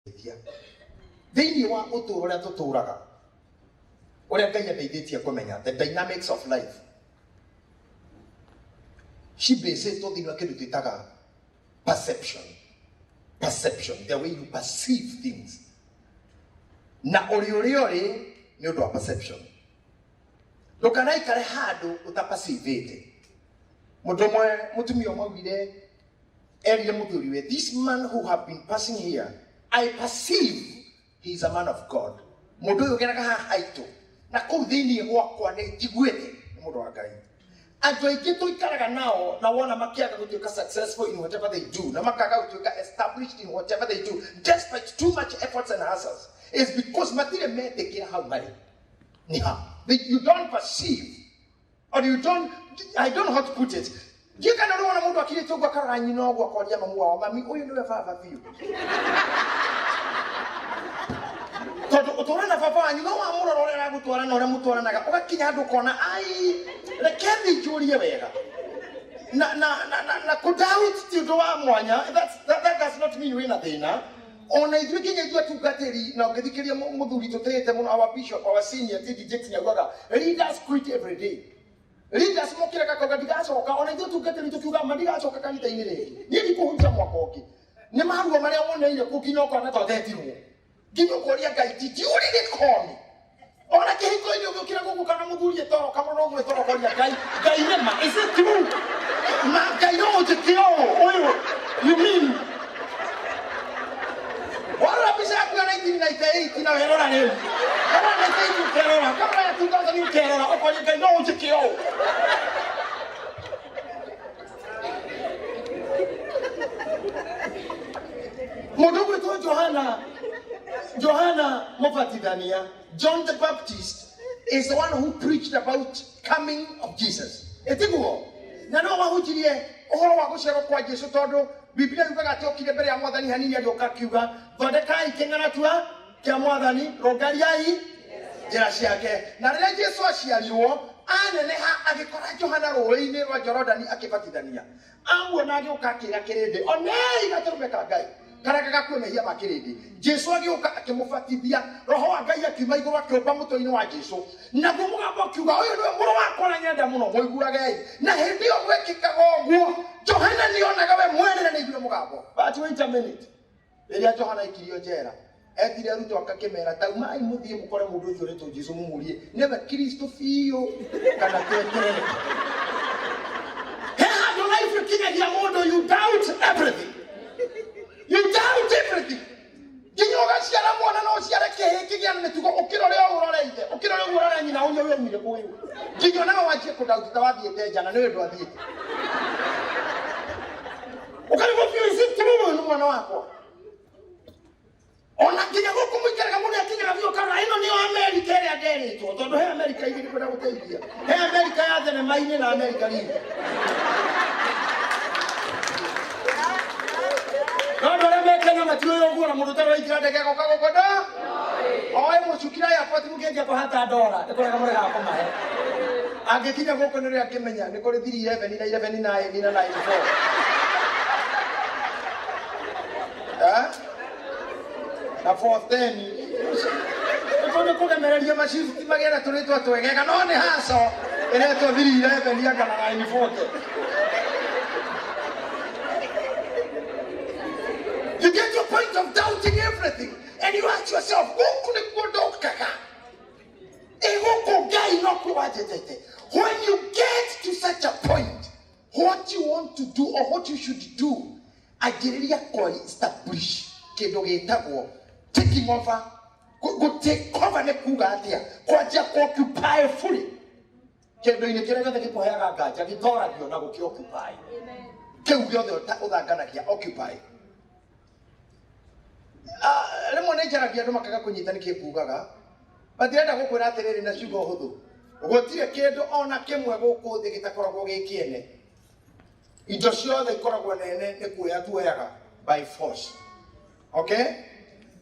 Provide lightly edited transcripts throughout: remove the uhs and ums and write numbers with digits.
Gũteithia thĩinĩ wa ũtũũro ũrĩa tũtũũraga, ũrĩa Ngai andeithĩtie kũmenya the dynamics of life cibĩcĩtwo thĩinĩ wa kĩndũ twĩtaga perception. Perception, the way you perceive things, na ũrĩ ũrĩa ũrĩ nĩ ũndũ wa perception. Ndũkanaikare handũ ũtapacivĩte. Mũndũ ũmwe, mũtumia ũmwe augire, erire mũthuriwe, "This man who have been passing here, I perceive he is a man of God." Mũndũ ũyũ ũgeraga haha haitũ na kũu thĩinĩ gwakwa nĩ njiguĩte nĩ mũndũ wa Ngai. Andũ aingĩ tũikaraga nao na wona makĩaga gũtuĩka successful in whatever they do, na makaga gũtuĩka established in whatever they do despite too much efforts and hustles, is because matirĩ metĩkĩra hau marĩ nĩ ha. You don't perceive or you don't, I don't know how to put it. Ndiũĩ kana ũrĩ wona mũndũ akirĩte ũguo akarora nyina ũguo akoria mamu wao, "Mami, ũyũ nĩwe baba biũ?" Tondũ ũtũra na baba wanyu, no wamũrora ũrĩa aragũtwara na ũrĩa mũtwaranaga, ũgakinya handũ ũkona, ai, reke thi njũrie wega. Na kũdoubt ti ũndũ wa mwanya. That does not mean wĩna thĩna. Ona ithuĩ, nginya ithuĩ atungatĩri, na ũngĩthikĩria mũthuri tũtĩĩte mũno, our bishop, our senior TD Jakes, nĩaugaga leaders quit every day. Leaders mokĩraga kauga, "Ndigacoka." Ona ithuĩ atungatĩri tũkiuga ma, "Ndigacoka kanitha-inĩ rĩngĩ, niĩ ndikũhunjia mwaka ũngĩ." Nĩ maruo marĩa woneire kũu nginya ũkona ta ũtetirwo, nginya ũkoria Ngai, "Did you really call me?" Ona kĩhiko-inĩ ũgĩũkĩra gũkũ kana mũthuri ĩtoro kamũra ũguo ĩtoro, ũkoria Ngai, "Ngai, nĩma, is it true ma Ngai no ũnjĩke ũũ ũyũ?" You mean warora mbica yaku ya 1998 na werora rĩu, warora 98 ũkerora, kamera ya 2000 ũkerora, ũkoria Ngai, "No ũnjĩke ũũ?" Mũndũ ũgwĩtwo Johana, Johana Mũbatithania, John the Baptist, is the one who preached about coming of Jesus, ĩtiguo? Na no wahunjirie ũhoro wa gũciarwo kwa Jesu, tondũ Biblia yugaga atĩ okire mbere ya Mwathani hanini, agĩũka akiuga, "Thondekai kĩng'aratua kĩa Mwathani, rũngariai njĩra ciake." Na rĩrĩa Jesu aciarirwo, aneneha, agĩkora Johana rũĩ-inĩ rwa Jorodani akĩbatithania. Amuona, agĩũka akĩra kĩrĩndĩ, "Onei gatũrũme ka Ngai karĩa gagakue mehia ma kĩrĩndĩ." Jesu agĩũka akĩmũbatithia. Roho wa Ngai akiuma igũrũ, akĩũmba mũtwe-inĩ wa Jesu, naguo mũgambo akiuga, "Ũyũ nĩwe mũrũ wakwa na nyenda mũno, mũiguagei." Na hĩndĩ ĩyo gwekĩkaga ũguo, Johana nĩonaga we mwene na nĩaiguire mũgambo. But wait a minute, rĩrĩa Johana aikirio njera, etire arutwo ake akĩmera, "Taumai mũthiĩ mũkore mũndũ ũcio ũretwo Jesu, mũmũrie nĩwe Kristo biũ kana tweterere." He handũ life ĩkinyagia mũndũ, you doubt everything, you doubt everything, nginya ũgaciara mwana no ũciare kĩhĩ kĩgĩa na mĩtugo, ũkĩrore ũũ ũrore ithe, ũkĩrore ũguo ũrore nyina, ũyũ ũyũ aumire kũ ũyũ? Nginya onawe wanjie kũdoubt ta wathiĩte nja na nĩwe ndwathiĩte, ũkarigwo biũ, is it true ũyũ nĩ mwana wakwa? Ona nginya gũkũ mũikaraga, mũndũ akinyaga biũ ũkarora, ĩno nĩyo Amerika ĩrĩa nderĩtwo? Tondũ he Amerika igĩrĩ kwenda gũteithia, he Amerika ya thenema-inĩ na Amerika riri. No andũ arĩa me Kenya matiũĩ ũguo, na mũndũ ũtarĩ waingĩra ndege agoka gũkũ ndo oĩ mũcukira airport, mũkĩanjia kũhata ndora nĩ kũrega mũregaga kũmahe. Angĩkinya gũkũ nĩrĩo angĩmenya nĩ kũrĩ 311 na 11 9 na 94. Eh? Na 410 nĩkũ nĩ kũgemereria macibuti magĩe na tũrĩtwa twegega, no nĩ haco ĩretwo 311 anga na 940. You get to a point of doubting everything and you ask yourself, "Gũkũ nĩkuo ndokaga? Ĩ gũkũ Ngai nokuo wanjĩtĩte?" When you get to such a point, what you want to do or what you should do, anjĩrĩria kũ establish kĩndũ gĩtagwo taking over. Gũ take over nĩ kuga atĩa? Kwanjia ku occupy fully kĩndũ-inĩ kĩrĩa gĩothe gĩkũheaga nganja, gĩtoragio na gũkĩ occupy kĩu gĩothe ũthanganagia occupy. Ah, rĩmwe nĩ njaragia andũ makaga kũnyita nĩkĩ ngugaga, matirenda gũkwĩra atĩrĩrĩ na ciugo hũthũ, gũtirĩ kĩndũ ona kĩmwe gũkũ thĩ gĩtakoragwo gĩ kĩene. Indo ciothe ikoragwo nene, nĩ kuoya tuoyaga by force, okay?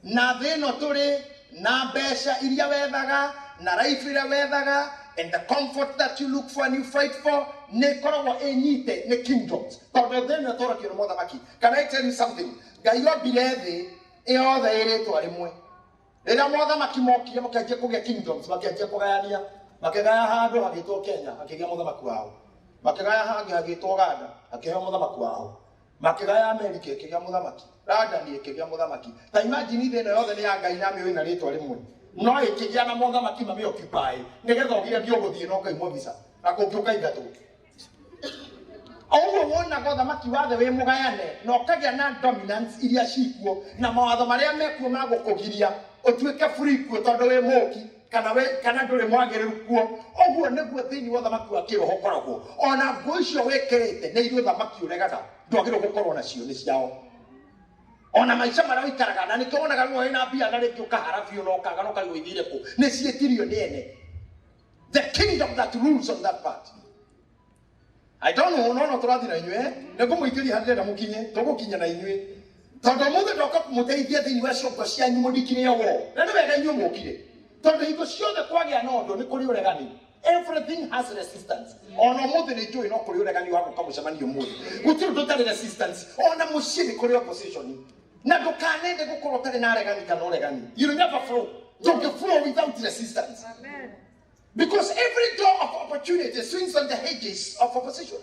Na thĩ ĩno tũrĩ na mbeca iria wethaga, na life ĩrĩa wethaga, and the comfort that you look for and you fight for, nĩ ĩkoragwo ĩnyite nĩ kingdoms, tondũ thĩ ĩno ĩtũragio nĩ mothamaki. Can I tell you something? Ngai ombire thĩ Yothe ĩrĩtwa rĩmwe. Rĩrĩa mothamaki mokire makĩanjia kũgĩa kingdoms, makĩanjia kũgayania, makĩgaya handũ hagĩtwo Kenya, hakĩgĩa mũthamaki wao. Makĩgaya hangĩ hagĩtwo Uganda, hakĩheo mũthamaki wao. Makĩgaya Amerika ĩkĩgĩa mũthamaki, London ĩkĩgĩa mũthamaki. Ta imagine thĩ ĩno yothe nĩ ya Ngai na mĩũĩ na rĩtwa rĩmwe. No ĩkĩgĩa na mothamaki mamĩ occupy nĩgetha ũgire ũgũthiĩ na ũkaimwo visa na kũngĩ ũkaingatwo. Oguo wonaga ũthamaki wa thĩ wĩ mũgayane na ũkagĩa na dominance iria cikuo na mawatho marĩa mekuo ma gũkũgiria ũtuĩke free kuo tondũ wĩ mũki kana we kana ndũrĩ mwagĩrĩru kuo. Ũguo nĩguo thĩinĩ wa ũthamaki wa kĩroho ũkoragwo. Ona nguo icio wĩkĩrĩte nĩ irĩ ũthamaki ũregaga, ndwagĩrĩirwo gũkorwo nacio, nĩ ciao. Ona maica marĩa ũikaraga na nĩkĩo wonaga rĩmwe wĩna mbia na rĩngĩ ũkahara biũ na ũkaga na ũkarigwo ithire kũ, nĩ ciĩtirio nĩ ene. The kingdom that rules on that part. I don't know, no no tũrathiĩ na inyuĩ, nĩ ngũmũingĩria harĩa ndĩrenda mũkinye, tũgũkinya na inyuĩ. Tondũ ũmũthĩ ndoka kũmũteithia thĩinĩ wa ciongo cianyu mũndikire wo. Na nĩ wega inyuĩ mũkire. Tondũ hingo ciothe kwagĩa na ũndũ nĩ kũrĩ ũregani. Everything has resistance. Ona ũmũthĩ nĩ njũĩ no kũrĩ ũregani wa gũka mũcemanio ũmũthĩ. Gũtirĩ ũndũ ũtarĩ resistance. Ona mũciĩ nĩ kũrĩ opposition. Na ndũkanende gũkorwo ũtarĩ na aregani kana ũregani. You'll never flow. Ndũngĩ flow without resistance. Amen. Because every door of opportunity swings on the hedges of opposition.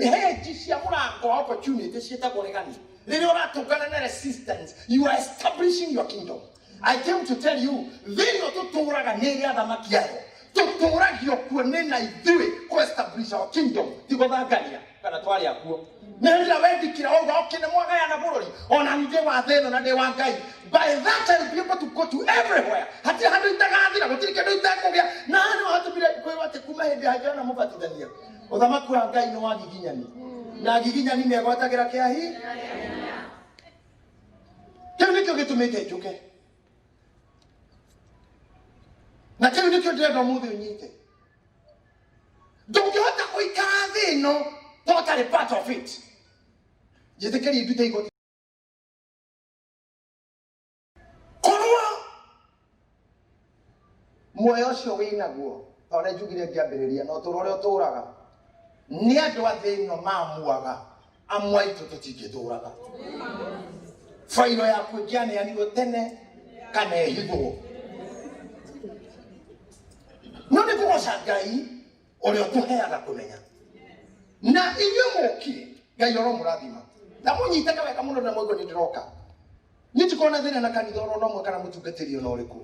Hedge cia mũrango wa opportunity ciĩtagwo ũregani. Rĩrĩa ũratũngana na resistance, you are establishing your kingdom. I came to tell you, thĩ ĩno tũtũraga nĩ ĩrĩ athamaki ayo. Tũtũragio kuo nĩ na ithuĩ kũ establish our kingdom, ti gũthangania kana twarĩ akuo. Nĩ hĩndĩ ĩrĩa wendikira wauga, okay, nĩ mwagayana bũrũri, ona niĩ ndĩ wa thĩ ĩno na ndĩ wa Ngai. By that I will be able to go to everywhere. Hatirĩ handũ itagathira, gũtirĩ kĩndũ itekũgĩa. Na haha nĩho hatũmire kwĩrwo atĩ kuma hĩndĩ ya Johana Mũbatithania, ũthamaki wa Ngai nĩ wa giginyani. Na giginyani megwatagĩra kĩahi. Kĩu nĩkĩo gĩtũmĩte njũke. Na kĩu nĩkĩo ndĩrenda ũmũthĩ ũnyite. Ndũngĩhota gũikara thĩ ĩno ta ũtarĩ part of it. Njĩtĩkĩrie ndute igoti. Korwo muoyo ũcio wĩnaguo, ta ũrĩa njugire ngĩambĩrĩria, na ũtũũro ũrĩa ũtũũraga, nĩ andũ a thĩ ĩno mamuaga, amwe aitũ tũtingĩtũũraga. Bairo yaku ĩngĩaneanirwo tene kana ĩhithwo. No nĩ kũgoca Ngai ũrĩa ũtũheaga kũmenya. Na inyuĩ mũkire, Ngai oromũrathima. Na mũnyiteke wega mũno na mũigue nĩ ndĩroka. Niĩ ndikoragwo na thĩna na kanitha oro na ũmwe kana mũtungatĩri ona ũrĩkũ.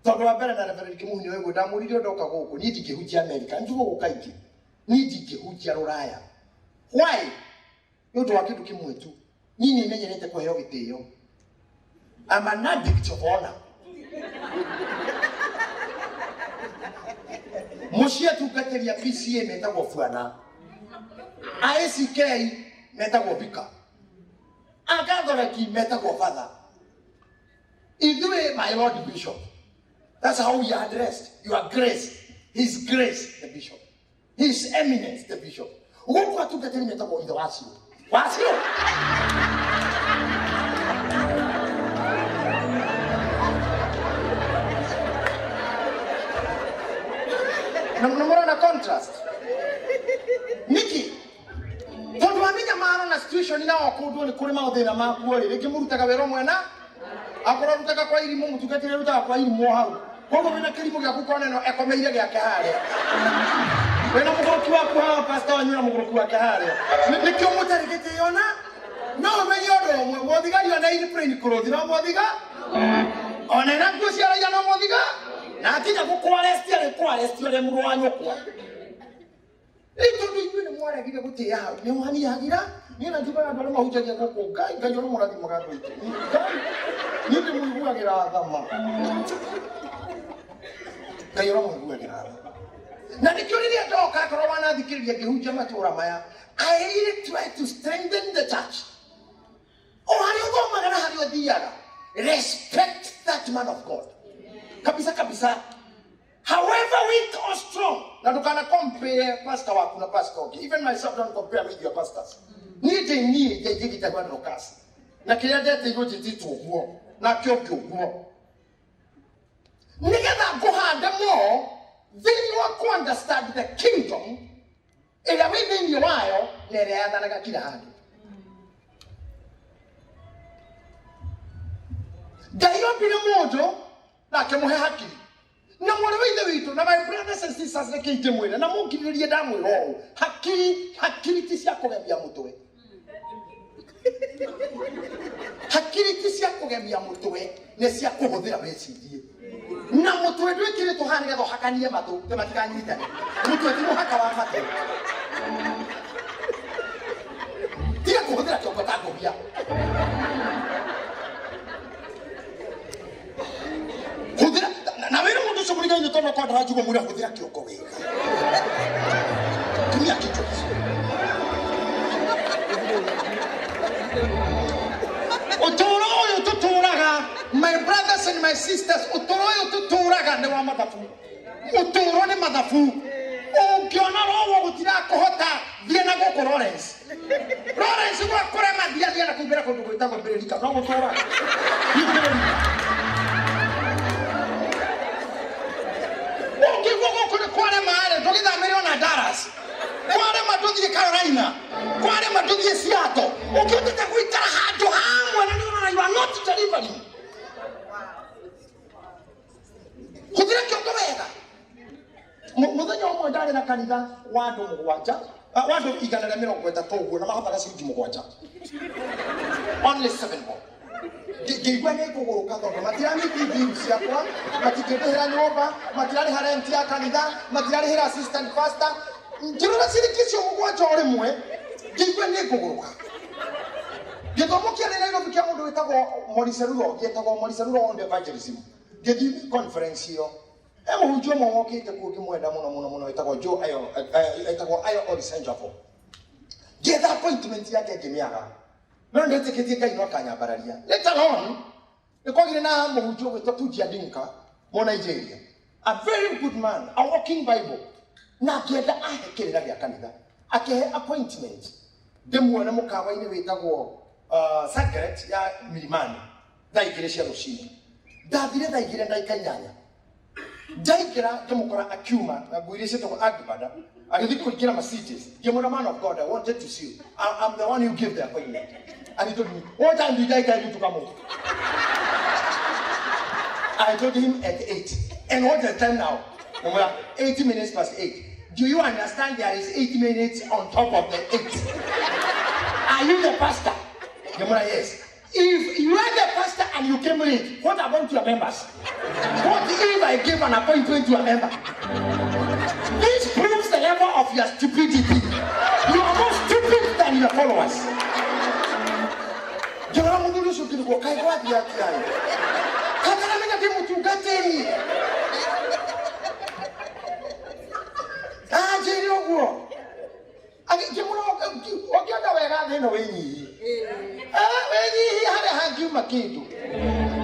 Tondũ wa mbere na Reverend Kĩmuhu nĩ ũĩ ndamũririe ndoka gũkũ, niĩ ndingĩhunjia Amerika, njugo gũkũ kaingĩ. Niĩ ndingĩhunjia Rũraya. Why? Nĩ ũndũ wa kĩndũ kĩmwe tu. Niĩ nĩ menyerete kũheo gĩtĩo. I'm an addict of honor. Mũciĩ atungatĩri a PCA metagwo bwana. ACK metagwo bika. Akatholeki metagwo father. Ithuĩ, my Lord Bishop. That's how we are addressed. Your grace, His grace, the bishop. His eminence, the bishop. Gũkũ atungatĩri metagwo ithe wacio. Wacio? Na na mũrona contrast. Nĩkĩ? Tondũ wa mĩnyamaro na situation na o kũndũ nĩ kũrĩ mathĩna makuo rĩ, rĩngĩ mũrutaga wĩra ũmwe na akorwo rutaga kwa irimũ, mũtungatĩri arutaga kwa irimũ o hau. Koguo wĩna kĩrimũ gĩaku kona ĩno ekomeire gĩake harĩa. Wĩna mũgũrũki waku haha, pastor wanyu na mũgũrũki wake harĩa. Nĩkĩo mũtarĩ gĩtĩo na no ũmenye ũndũ ũmwe, mũthigari ona in plain clothes no mũthiga, ona ena nguo cia raia no mũthiga, na akinya gũkũ-arrest arĩkũ-arrest ũrĩa mũrũ wa nyũkwa. Rĩu tondũ inyuĩ nĩ mwaregire gũtĩĩa hau, nĩ wanihagira, niĩ na njugaga andũ arĩa mahunjagia gũkũ, Ngai, Ngai ũrĩmũrathimaga andũ aitũ. Ngai, niĩ ndĩmũiguagĩra tha ma. Ngai ũramũiguagĩra tha. Na nĩkĩo rĩrĩa ndoka akorwo wanathikĩrĩria ngĩhunjia matũũra maya, I really try to strengthen the church. O harĩa ũthomaga na harĩa ũthiaga, respect that man of God. Kabisa kabisa. However weak or strong, na ndũkana compare pastor waku na pastor ũngĩ. Even myself don't compare with your pastors. Niĩ ndĩ niĩ njaingĩgĩte Dorcas. Na kĩrĩa ndetĩirwo njĩtĩtwo ũguo, nakĩo ũngĩ ũguo. Nĩgetha ngũhande more thĩinĩ wa kũ understand the kingdom ĩrĩa wĩ thĩinĩ wayo na ĩrĩa yathanaga kila handũ. Ngai ombire mũndũ na akĩmũhe hakiri. Na mwarĩ wa ithe witũ na my brothers and sisters, reke ingĩmwĩra na mũngirĩrĩrie ndamwĩra ũũ, hakiri, hakiri ti cia kũgemia mũtwe. Hakiri ti cia kũgemia mũtwe, nĩ cia kũhũthĩra wĩcirie. Na mũtwe ndwĩkĩrĩtwo haha nĩgetha ũhakanie matũ atĩ matikanyitane. Mũtwe ti mũhaka wa matũ. Tiga kũhũthĩra kĩongo ta ngũbia. Hũthĩra na wĩre mũndũ ũcio mũrigaine tondũ okorwo ndarajigua mwĩre hũthĩra kĩongo wega. Tumia kichwa vizuri. Ũtũũro ũyũ tũtũũraga, my brothers and my sisters, ũtũũro ũyũ tũtũũraga nĩ wa mathabu. Ũtũũro nĩ mathabu. Ũngĩona roho gũtirakũhota, thiĩ na gũkũ Lawrence. Lawrence gwakũrema, thiĩ athiĩ na kũu mbere kũndũ gwĩtagwo Mbĩrĩrika, no gũtũũraga. Thiĩ Mbĩrĩrika. Ũngĩigua gũkũ nĩ kwarema-rĩ, ndũgĩthamĩre ona Dallas. Kwarema ndũthiĩ Carolina. Kwarema ndũthiĩ Seattle. Ũngĩhotete gũikara handũ hamwe na nĩ ũrona you are not delivering. Hũthĩra kĩongo wega. Mũthenya ũmwe ndarĩ na kanitha wa andũ mũgwanja, wa andũ 130 ũguo, na mahotaga ciringi 7. Only 7 bob. Ngĩigua nĩ ngũgũrũka tondũ matiramiti bill ciakwa, matingĩndĩhĩra nyũmba, matirarĩha rent ya kanitha, matirarĩhĩra assistant pastor. Ngĩrora ciringi icio 7 o rĩmwe, ngĩigua nĩ ngũgũrũka. Gĩthomo kĩarĩ Nairobi kĩa mũndũ wĩtagwo Moriseruro, gĩetagwo Moriseruro on Evangelism. Ngĩthiĩ conference ĩyo. He mũhunjia ũmwe wokĩte kuo ngĩmwenda mũno mũno mũno, wĩtagwo Joe Ayo, etagwo Ayo Orisenjafo. Ngĩetha appointment yake ngĩmĩaga. No ndetĩkĩtie Ngai no akanyambararia. Later on, nĩ kwagire na mũhunjia ũgwĩtwo Tunji Adinka, mũ Nigeria. A very good man, a walking Bible. Na akĩenda ahe kĩrĩra gĩa kanitha. Akĩhe appointment. Ndĩmuone mũkawa-inĩ wĩtagwo Sacred ya Milimani thaa 2 cia rũcinĩ. Ndathire thaa 2 ndagĩka 8. Ndaingĩra ngĩmũkora akiuma na nguo iria ciĩtagwo Agbada, agĩthiĩ kũingĩra Mercedes. Ngĩmwĩra, man of God, I wanted to see you. I'm the one who gave the appointment. And he told me, what time did I tell you to come over? I told him at 8. And what is the time now? Ngĩmwĩra, 80 minutes past 8. Do you understand there is 8 minutes on top of the 8? Are you the pastor? Ngĩmwĩra, yes. If you are the pastor and you came late, what about your members? What if I give an appointment to a member? This proves the level of your stupidity. You are more stupid than your followers. Ngĩrora mũthuri ũcio ngĩrigwo kaĩ gwathiĩ atĩa ĩ? Kataramenya ndĩ mũtungatĩri. Anjĩre ũguo. Ngĩmwĩra ũngĩenda wega thĩ ĩno wĩnyihie. Wĩnyihie harĩa hangiuma kĩndũ.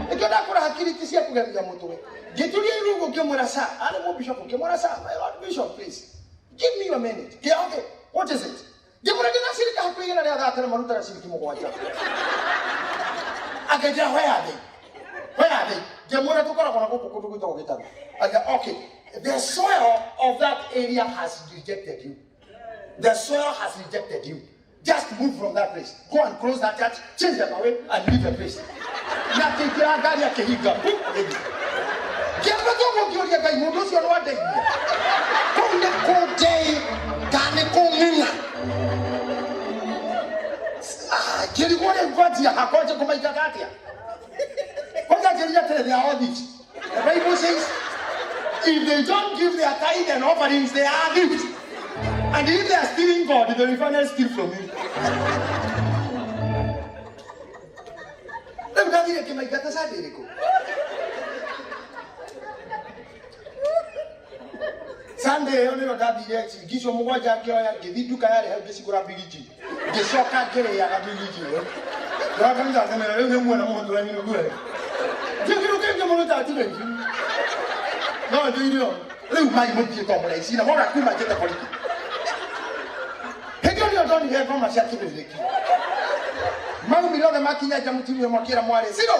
Nĩkĩo ndakũra hakiri ti cia kũgemia mũtwe. Ngĩturia iru ũguo ngĩmwĩra sir, arĩ mũbishop, ngĩmwĩra sir, my lord bishop, please, give me your minute. Ngĩ okay, what is it? Ngĩmwĩra ndĩna ciringi hakuhĩ 130 na marutaga ciringi 7. Akĩnjĩra where are they? Where are they? Ngĩmwĩra tũkoragwo na gũkũ kũndũ gwĩtagwo Gĩtarũ. Akĩnjĩra okay, the soil of that area has rejected you. The soil has rejected you. Just move from that place. Go and close that church, change them away, and leave the place. Na akĩingĩra ngari akĩhinga. Ngĩamba ũguo ngĩũria Ngai, mũndũ ũcio nĩ wandeithia. Kũu nĩ kũndei kana nĩ kũng'ung'a. Ngĩrigwo rĩu ngwanjia ha, kwanjia kũmaingata atĩa? Kwanza njĩrire atĩrĩ, they are all thieves. The Bible says, if they don't give their tithe and offerings, they are thieves. And if they are stealing God, they will finally steal from you. Rĩu ndathire ngĩmaingata Sunday ĩrĩkũ? Sunday ĩyo nĩyo ndathire ciringi icio 7 ngĩoya ngĩthiĩ nduka yarĩ hau ngĩcigũra mbiriji ngĩcoka ngĩrĩaga mbiriji ĩyo. Ndĩra kanitha ngĩmera rĩu nĩ muona mũndũ wanyu nĩguo. Kĩndũ kĩngĩ mũno ndatiga ici. No ndĩire o. Rĩu mai mũthiĩ to mũraici na mona kuma njĩte borithi. Hĩndĩ ĩyo nĩyo ndonire ngoma cia kĩbĩrĩrĩki. Maumire othe makinya nja mũtumia ũmwe akĩra mwarĩ Ciro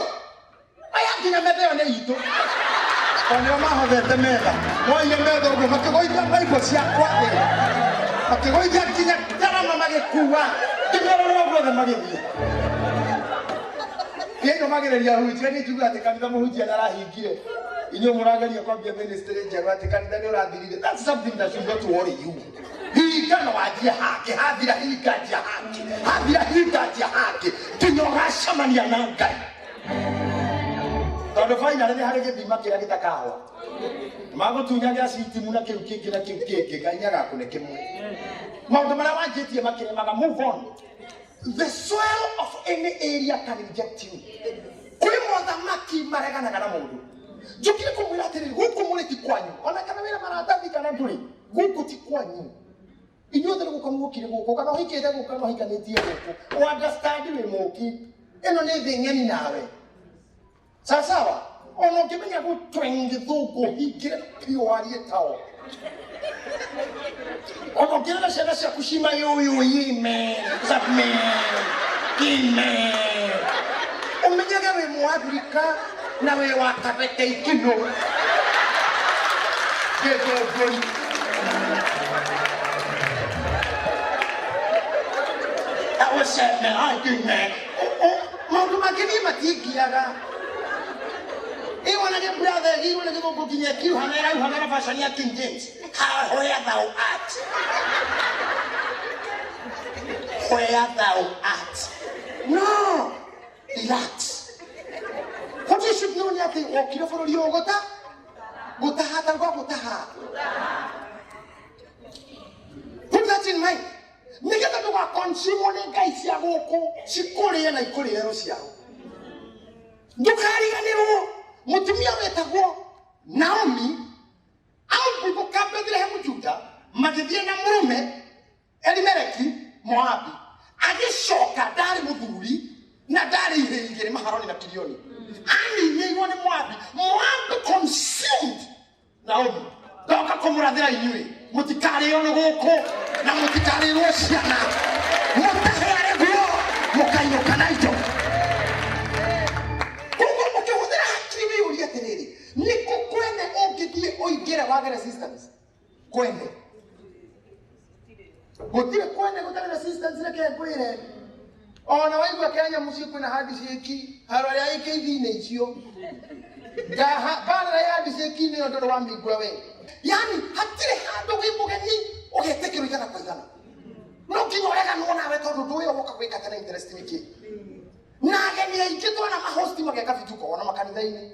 aya nginya metha ĩyo nĩ itũ. Tondũ nĩo mahothete metha. Moire metha ũguo makĩgũithia baibũ ciakwa thĩ. Makĩgũithia nginya ndarama magĩkua. Ngĩmerora ũguo othe magĩthiĩ. Niĩ nyũmagĩrĩria hunjia nĩ njiguaga atĩ kanitha mũhunjia ndarahingire. Inyuĩ mũrageria kwambia ministry njerũ atĩ kanitha nĩ ũrathirire. That's something that should not worry you. Hinga na wanjie hangĩ, hathira hinga anjia hangĩ, hathira hinga anjia hangĩ, nginya ũgacemania na Ngai. Tondũ finally nĩ harĩ gĩthima kĩrĩa gĩtakahwa. Magũtunya gĩa citimu na kĩu kĩngĩ na kĩu kĩngĩ, Ngai nĩagakũne kĩmwe. Maũndũ marĩa wanjĩtie makĩremaga, move on. The soil of any area can reject you. Kwĩ mothamaki mareganaga na mũndũ. Njũkire kũmwĩra atĩrĩrĩ, gũkũ mũrĩ ti kwanyu, ona kana wĩna maratathi kana ndũrĩ, gũkũ ti kwanyu. Inyuothe nĩ gũka muokire gũkũ, kana ũhikĩte gũkũ, kana ũhikanĩtie gũkũ. Understand wĩ mũki. Ĩno nĩ thĩ ng'eni nawe. Sawa sawa. Ona ũngĩmenya gũtweng gĩthũngũ hingĩre biũ warie tao. Ona ũngĩrera ciana ciaku cima yũyũ yime, zame, ime. Ũmenyage wĩ Mũabirika na wĩ wa Kabete Ikinũ. Gĩthũngũri. That was it, man. I do, man. Maũndũ mangĩ niĩ matingiaga. Ĩwonage brother ĩgĩirwo nĩ gĩthũngũ nginya ĩkiuhana ĩrauhana na version ya King James. Ha, where thou art. Where thou art. No. Relax. What you should know nĩ atĩ wokire bũrũri ũyũ gũta gũtaha tauga gũtaha. Put that in mind. Nĩgetha ndũgaconsume nĩ ngai cia gũkũ cikũrĩe na ikũrĩre rũciaro. Ndũkariganĩrwo mũtumia wetagwo Naomi aumbuthũka Bethlehem Juda magĩthiĩ na mũrũme Elimeleki Moabi agĩcoka ndarĩ mũthuri na ndarĩ ihĩĩ igĩrĩ Maharoni na Kilioni aninĩirwo nĩ Moabi. Moabi consumed Naomi. Ndoka kũmũrathĩra inyuĩ mũtikarĩo nĩ gũkũ na mũtikarĩrwo ciana, mũtahe arĩ guo mũkainũka na indo. Koguo mũkĩhũthĩra hakiri wĩyũrie atĩrĩrĩ, nĩkũ kwene ũngĩthiĩ ũingĩre wage resistance? Kwene gũtirĩ kwene gũtarĩ resistance. Reke ngwĩre, ona waigua Kenya mũciĩ kwĩna handshake, harĩa arĩa ĩkĩithi-inĩ icio mbara ya handshake nĩyo ndũrĩ wamĩigua we. Yani hatirĩ handũ wĩ mũgeni ũgetĩkĩrwo igana kwa igana, no nginya ũreganwo nawe tondũ ndũĩ ũgoka gwĩka tena interest nĩkĩ. Na ageni aingĩ twona mahosti mageka vituko ona makanitha-inĩ,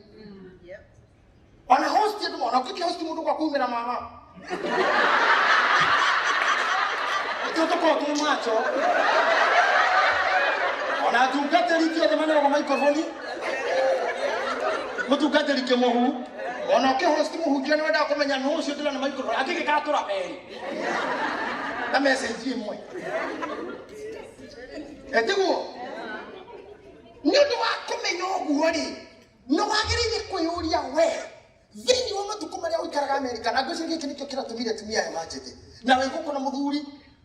ona host andũ ona ũngĩkĩ host mũndũ gwa kumĩra mama ithuĩ tũkorwo twĩ macho, ona atungatĩri ti othe maneagwo microphone. Mũtungatĩri kĩmũhu ona ũkĩhost mũhunjia nĩ wendaga kũmenya nũ ũcio ndĩrona microphone angĩgĩkatũra merĩ na message ĩmwe etiguo. Nĩ ũndũ wa kũmenya ũguo rĩ, nĩ wagĩrĩire kwĩyũria we thĩinĩ wa matukũ marĩa ũikaraga Amerika, na ngwĩciria gĩkĩ nĩkĩo kĩratũmire atumia aya manjĩte. Na wĩ gũkũ na mũthuri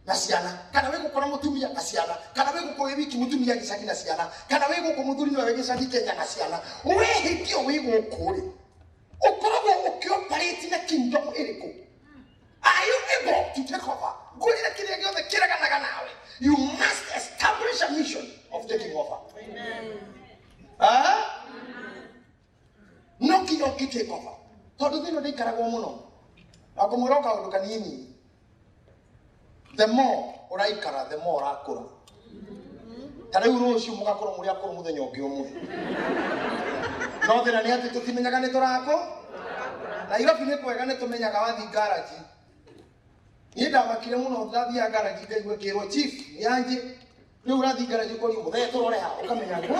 na ciana, kana wĩ gũkũ na mũtumia na ciana, kana wĩ gũkũ wĩ wiki mũtumia gĩcagi na ciana, kana wĩ gũkũ mũthuri nĩwe wĩ gĩcagi Kenya na ciana, we hĩndĩ ĩyo wĩ gũkũ rĩ, ũkoragwo ũkĩoperate na kingdom ĩrĩkũ? Are you able to take over? Ngwĩrire kĩrĩa gĩothe kĩreganaga nawe, you must establish a mission of taking over. Ah? No nginya ũngĩ take over tondũ thĩna ndĩikaragwo mũno. Na ngũmwĩra o kaũndũ kanini, the more ũraikara, the more ũrakũra. Ta rĩu rũciũ mũgakorwo mũrĩ akũrũ mũthenya ũngĩ ũmwe, no thĩna nĩ atĩ tũtimenyaga nĩ tũrakũ. Nairobi nĩ kwega, nĩ tũmenyaga wathiĩ ngaraji. Niĩ ndamakire mũno ndathiaga ngaraji ngaigua ngĩrwo chief nĩ anjĩ rĩu ũrathiĩ ngaraji ũkorio mũthee tũrore ha ũkamenya ngũ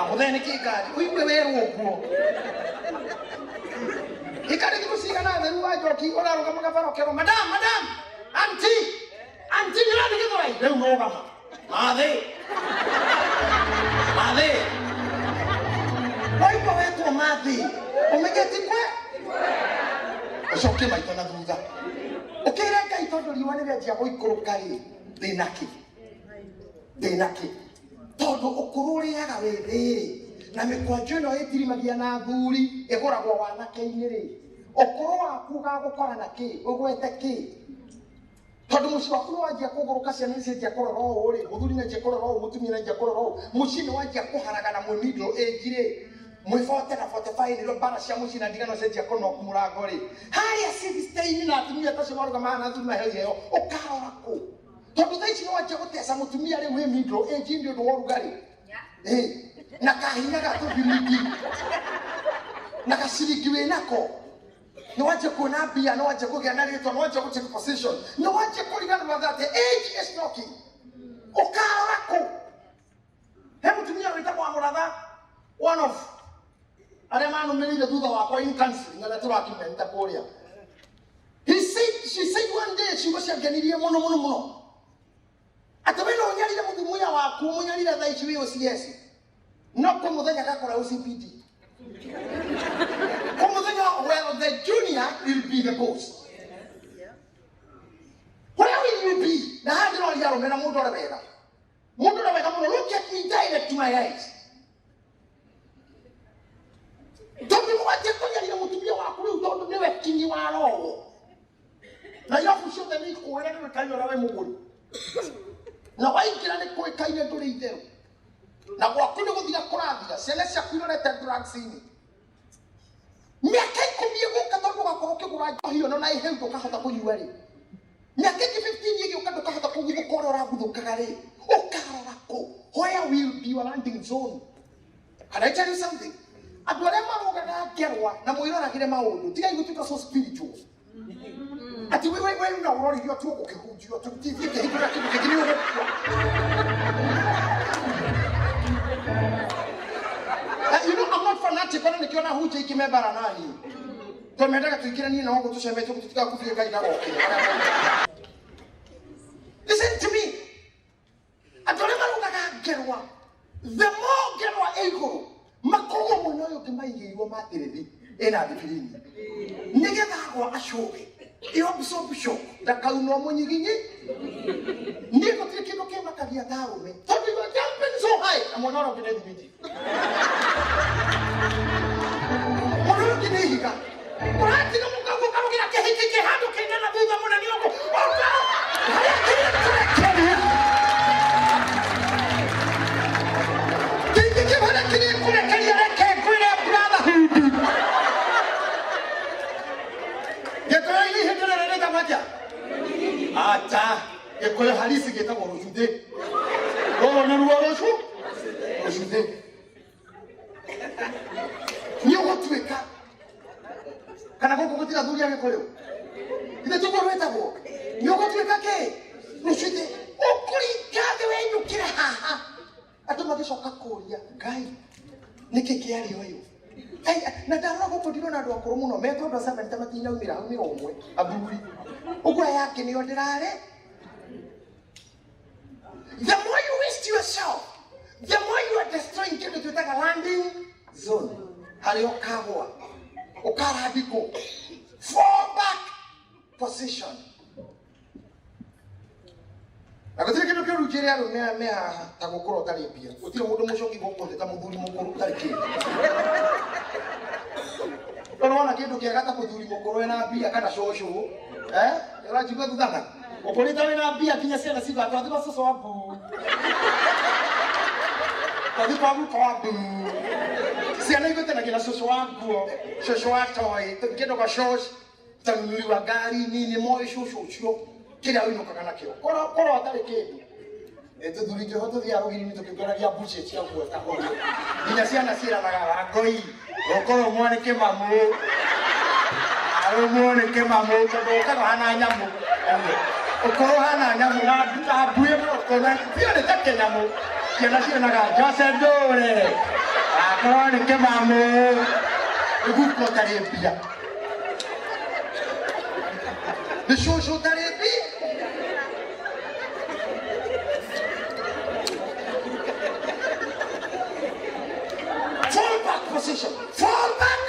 mũthee nĩ kĩ ngari ũigue werwo ũguo ikarĩ thikũ cigana theru wa njoki ũrarũgamaga bara ũkerwo madam, madam, auntie, auntie, nĩ ũrathiĩ Gĩthũrai rĩu rũgama mathĩ mathĩ waigua wetwo mathĩ ũmenye ti kwe ũcokie maitho na thutha ũkĩre Ngai tondũ riũa nĩ rĩanjia gũikũrũka rĩ ndĩna kĩ ndĩna kĩ tondũ ũkũrũ ũrĩaga wĩ thĩ-rĩ na mĩkwanjo ĩno ĩtirimagia na athuri ĩgũragwo wanake-inĩ rĩ, ũkũrũ waku ũgagũkora na kĩ ũgwete kĩ. Tondũ mũciĩ waku nĩ wanjia kũgũrũka, ciana nĩ cianjia kũrora ũũ rĩ, mũthuri nĩ anjia kũrora ũũ, mũtumia nĩ anjia kũrora ũũ, mũciĩ nĩ wanjia kũharagana mwĩ middle age rĩ, mwĩ 40 na 45 nĩrĩo mbara cia mũciĩ na ndigano cianjia kũnoku mũrango rĩ, harĩa 60 na atumia ta acio marũgama haha na athuri maheo iheo, ũkarora kũ? Tondũ thaa ici nĩ wanjia gũteca mũtumia rĩu wĩ middle age nĩ ũndũ wa ũrugarĩ. Ĩ, na kahinya ga tũbiringi na gaciringi wĩ nako, nĩ wanjia kuona mbia, nĩ wanjia kũgĩa na rĩtwa, nĩ wanjia gũ take position, nĩ wanjia kũriganĩrwo that the age is knocking. Ũkarora kũ? He mũtumia wĩtagwo wa Mũratha, one of arĩa manũmĩrĩire thutha wakwa in counseling, arĩa tũrakimenta kũrĩa. He said, she said one day, ciugo ciangenirie mũno mũno mũno, atĩ we no ũnyarire mũtumia waku, ũmũnyarire thaa ici wĩ OCS, no kwĩ mũthenya gakora OCPD, kwĩ mũthenya, well, the junior will be the boss. Where will you be? Na haha ndĩroria arũme na mũndũ ũrĩa wega, mũndũ ũrĩa wega mũno, look at me direct to my eyes. Tondũ nĩ wanjia kũnyarira mũtumia waku rĩu, tondũ nĩwe kinyi wa roho, na irabu ciothe nĩ ikũĩra nĩ wĩkaine ũrĩa wĩ mũgũri, na waingĩra nĩ kũĩkaine ndũrĩ itherũ, na gwaku nĩ gũthira kũrathira, ciana ciaku irorete drugs-inĩ. Mĩaka 10 ĩgũka, tondũ ũgakorwo ũkĩgũra njohi ĩno na ĩhĩu ndũkahota kũnyua rĩ, mĩaka ĩngĩ 15 ĩgĩũka ndũkahota kũguthũka ũrĩa ũraguthũkaga rĩ, ũkarora kũ? Where will be your landing zone? Can I tell you something? Andũ arĩa marũgaga ngerwa na mwĩroragĩre maũndũ, tigai gũtuĩka so spiritual ati we we we na ũroririo tu ũkĩhunjio tu tithie kĩhingũra kĩndũ kĩngĩ nĩ ũgũkua. You know, I'm not fanatic, ona nĩkĩo na hunjia ingĩ membara nani. Tondũ mendaga tũingĩranie nao ũguo tũcemete ũguo tũtigakubie Ngai ndagokire. Listen to me. Andũ arĩa marũgaga ngerwa, the more ngerwa ĩ igũrũ, makoragwo mwena ũyũ ũngĩ maigĩirwo matĩrĩthi ĩna thibirini nĩgetha agwa acũge ĩyo absorb shock, ndakaunwo mũnyiginyi. Niĩ gũtirĩ kĩndũ kĩmakagia ta arũme, tondũ you are jumping so high na mwena ũrĩa ũngĩ nĩ thimiti, mwena ũrĩa ũngĩ nĩ ihiga. Ũratiga mũkaguo ũkarũgĩra kĩhiki kĩ handũ kĩna na thutha mũnene ũguo, harĩa kĩrĩa kũrekeria kĩhiki kĩu, harĩa kĩrĩa kũrekeria. Reke ngwĩre, brotherhood, gĩkũyũ-inĩ ihĩndĩ rĩrĩ rĩtagwo atĩa? Acha, gĩkũyũ halisi gĩtagwo rũcuthĩ. Rũrũ nĩruo rũcuthĩ. Nĩ ũgũtuĩka kana gũkũ gũtirĩ athuri a gĩkũyũ, ithe tiguo rwĩtagwo? Nĩ ũgũtuĩka kĩ? Rũcuthĩ. Ũkũringa thĩ wenyũkĩre haha, andũ magĩcoka kũria Ngai nĩkĩ kĩarĩ ũyũ. Ai, na ndarora gũkũ ndirona andũ akũrũ mũno metwo andũ a 70 matinaumĩra, haumĩra ũmwe athuri ũguo, aya angĩ nĩo ndĩrarĩ. The more you waste yourself, the more you are destroying kĩndũ twĩtaga landing zone, harĩa ũkagwa ũkarandikwo, fall back position. Na gũtirĩ kĩndũ kĩũru njĩre arũme aya me haha ta gũkũra ũtarĩ mbia. Gũtirĩ mũndũ mũcoki gũkũ thĩ ta mũthuri mũkũrũ ũtarĩ kĩndũ. No nĩwona kĩndũ kĩega ta mũthuri mũkũrũ ena mbia kana cũcũ, eh, ũranjigua thuthana ũkũrĩte wĩna mbia, nginya ciana ciuga twathi gwa cũcũ wa mbu, twathi kwa guka wa mbu. Ciana igũtenagia na cũcũ wa nguo, cũcũ wa toy, kĩndũ kwa cũc tanunuliwa ngari nini moĩ cũcũ ũcio kĩrĩa ũinũkaga nakĩo korwo korwo atarĩ kĩndũ. Tũthuri twĩho tũthiaga rũgiri-inĩ tũkĩũnganagia mbucĩ cia guota ũguo, nginya ciana ciĩranaga wangũi ũkorwo mwanĩ kĩmamũ, arũmwo nĩ kĩmamũ, tondũ ũkaga ũhana nyamũ ũguo, ũkorwo ũhana nyamũ na mbuĩ mũno biũ nĩ ta kĩnyamũ. Ciana cionaga Jose ndũre akorwo nĩ kĩmamũ ĩguka ũtarĩ mbia, nĩ cũcũ ũtarĩ mbia. Fall back position, fall back.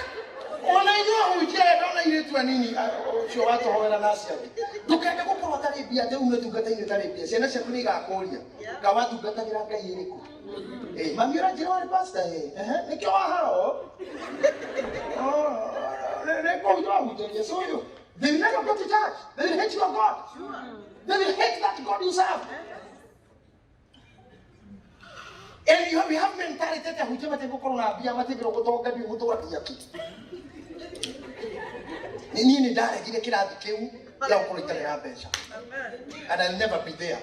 Ona inyuĩ ahunjia aya, ndona airĩtu anini ũcio watũhoera na acio angĩ, ndũkende gũkorwo ũtarĩ mbia, atĩ ume ũtungata-inĩ ũtarĩ mbia. Ciana ciaku nĩ igakũria nga watungatagĩra Ngai ĩrĩkũ. Eh, mami ũranjĩra warĩ pastor, eh, ehe, nĩkĩo waharo nĩ kũhunjia wahunjagia. So you they will never go to church, they will hate your God. They will hate that God you serve. And you have, we have mentality atĩ ahunjia matigũkorwo na mbia matigĩrwo gũtonga nĩ gũtũra nginya kĩ. Niĩ nĩ ndaregire kĩrathi kĩu gĩa gũkorwo itarĩ na mbeca. And I'll never be there.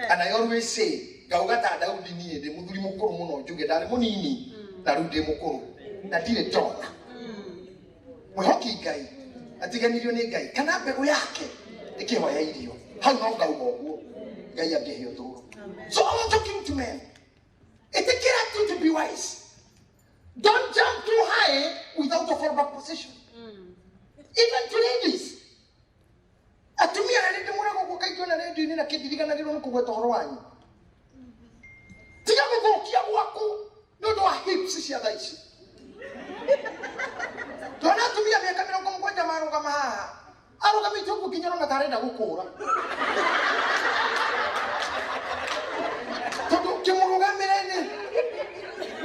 And I always say, ngauga ta Daudi niĩ ndĩ mũthuri mũkũrũ mũno njuge ndarĩ mũnini na rĩu ndĩ mũkũrũ na ndirĩ ndona. Mwĩhoki Ngai atiganirio nĩ Ngai kana mbegũ yake ĩkĩhoya irio hau no ngauga ũguo Ngai angĩhe ũtũũro. So I'm talking to men. Ĩtĩkĩra tu to be wise. Don't jump too high without a fallback position. Even to ladies. Atumia na nĩ ndĩmũraga ũguo kaingĩ ona rĩndiũ-inĩ na kĩndiriganagĩrwo nĩ kũgweta ũhoro wanyu. Tiga gũthũkia gwaku nĩ ũndũ wa hips cia thaa ici. Twana atumia mĩaka 70 marũgama haha arũgamĩte ũguo nginya ũrona ta arenda gũkũra tondũ kĩmũrũgamĩre nĩ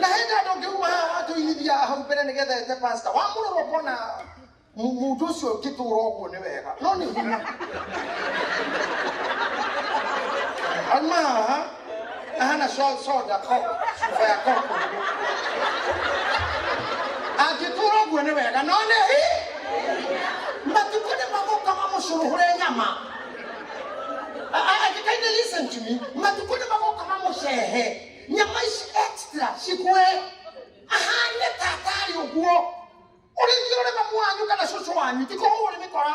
na hĩndĩ andũ ũngĩuma haha watũinithia hau mbere nĩgetha ete pastor wamũrora ũkona mũndũ ũcio ũngĩtũra ũguo nĩ wega no nĩ hinya auma haha ahana soda Coke, cuba ya Coke ũguo. Angĩtũra ũguo nĩ wega no nĩ hi matukũ nĩ magoka mamũcũrũhũre nyama. Kindly listen to me. Matukũ nĩ magoka mamũcehe nyama ici extra cikue ahane tatarĩ ũguo ũrĩthiĩ ũrĩ mamu wanyu kana cũcũ wanyu ti kũhũrwo nĩ mĩkora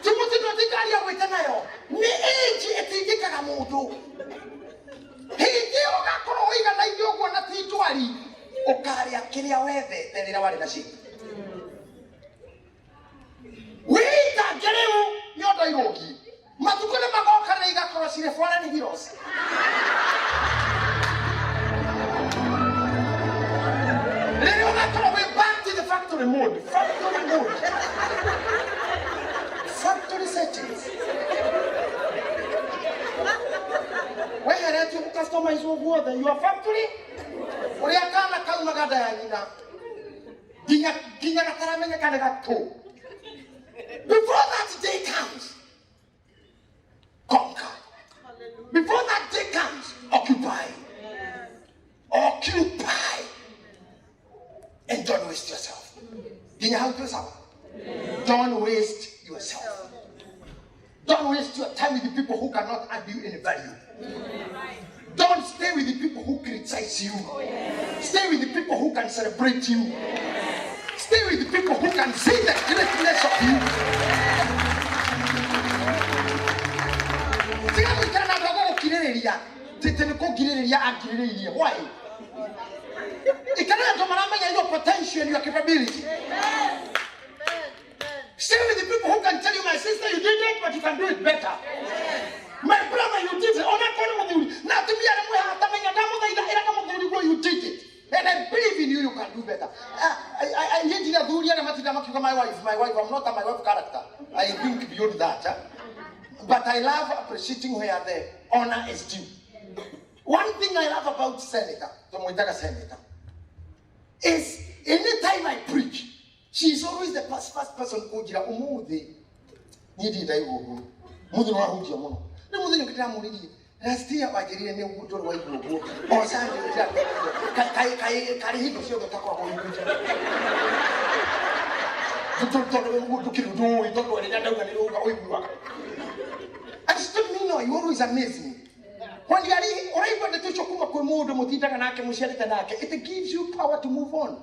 ti mũtino ti ngari agwĩte nayo nĩ age ĩtingĩkaga mũndũ hĩndĩ ĩyo ũgakorwo ũiganaine ũguo na ti ndwari ũkarĩa kĩrĩa wethete rĩrĩa warĩ na shape wĩitange rĩu nĩ ũndũ irũngi matukũ nĩ magoka rĩrĩa igakorwo cirĩ foreign heroes. Rĩrĩa ũgakorwo wĩ back to the factory mode, factory mode, factory settings weheretio gũcustomize guothe your factory ũrĩa kana kaumaga nda ya nyina nginya nginya gataramenyeka nĩ gatũ. Before that day comes, conquer. Before that day comes, occupy. Occupy and don't waste yourself. Nginya hau twĩ sawa. Don't waste yourself. Don't waste your time with the people who cannot add you any value. Don't stay with the people who criticize you. Stay with the people who can celebrate you. Stay with the people who can see the greatness of you. Tiga gũikara na andũ a gũgũkirĩrĩria tĩtĩ nĩ kũngirĩrĩria angirĩrĩirie. Why? Ikara na andũ maramenya your potential and your capability. Stay with the people who can tell you, my sister, you did it, but you can do it better. My brother, you did it. Ona kona muthuri. Na atumia arĩa mwĩ haha tamenya ndamũthaitha ĩraga mũthuri guo you did it. And I believe in you, you can do better. I niĩ ndirĩ athuri arĩa matinda makiuga my wife, my wife. I'm not a my wife character. I think beyond that. Eh? But I love appreciating where the honor is due. One thing I love about Senator, tũmwĩtaga Senator, is anytime I preach, she is always the first person kũnjĩra ũmũthĩ niĩ ndirĩ ndaigua ũguo mũthĩ nĩwahunjia mũno rĩu mũthenya ũngĩ ndĩramũririe last year wanjĩrire nĩ ũguo ndũrĩ waigua ũguo o Sunday karĩ hingo ciothe ũtakoragwo ũiguĩte tondũ ndũkĩrĩ ndũĩ tondũ rĩrĩa ndauga nĩ ũiguaga. And she told me, no, you always amaze me when you are ũraigua ndeto icio kuma kwĩ mũndũ mũtindaga nake mũciarĩte nake. It gives you power to move on.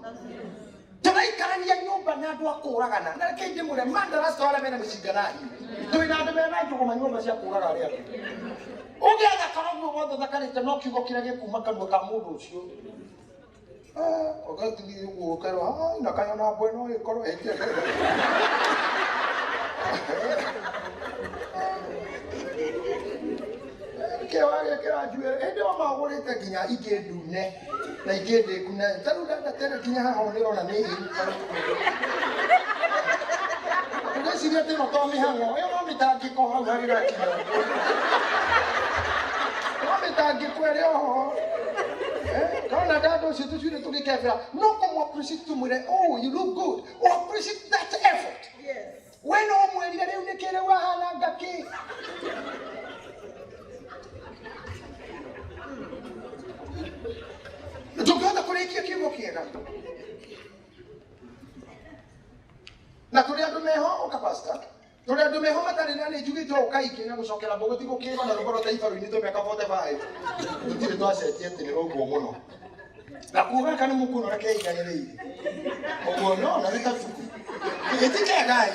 Tũraikarania nyũmba na andũ a kũragana na reke ndĩmwĩre mandarasta arĩa mena mĩcinga na hiũ twĩna andũ mena njũgũma nyũmba cia kũraga arĩa angĩ ũngĩathakara ũguo wothe ũthakarĩte no kiugo kĩrĩa gĩkuma kanua ka mũndũ ũcio ũgathiĩ ũguo ũkerwo "Ai, na kayona mbwe no ĩkorwo ĩ njega." Kĩ wagĩkĩra njuĩrĩ hĩndĩ ĩyo magũrĩte nginya ingĩ ndune na ingĩ ndĩku na ta rĩu ndatera nginya haha nĩ ũrona nĩ hĩu. Ndĩreciria atĩ ĩno to mĩhang'o ĩyo no mĩtangĩko hau harĩ gakinya no mĩtangĩko ĩrĩ oho. Ndona ndandũ ũcio tũcuire tũgĩkebera no kũmũ appreciate tũmwĩre, oh, you look good, oh, appreciate that effort. We no ũmwĩrire rĩu nĩkĩ rĩu ahana ngakĩ? Ndũngĩhota kũrĩkia kiugo kĩega. Na tũrĩ andũ meho ũka pastor. Tũrĩ andũ meho matarĩ na nĩ njugĩte ũũ kaingĩ na gũcokera mbũgũ ti gũkĩrwo na rũgoro ta ibarũ-inĩ twĩ mĩaka 45. Tũtirĩ twacenjia atĩ nĩ ũguo mũno. Na kuo gaka nĩ mũkuona ũrĩa keiganĩrĩire. Ũguo no na nĩ kabuku. Gĩti kegai.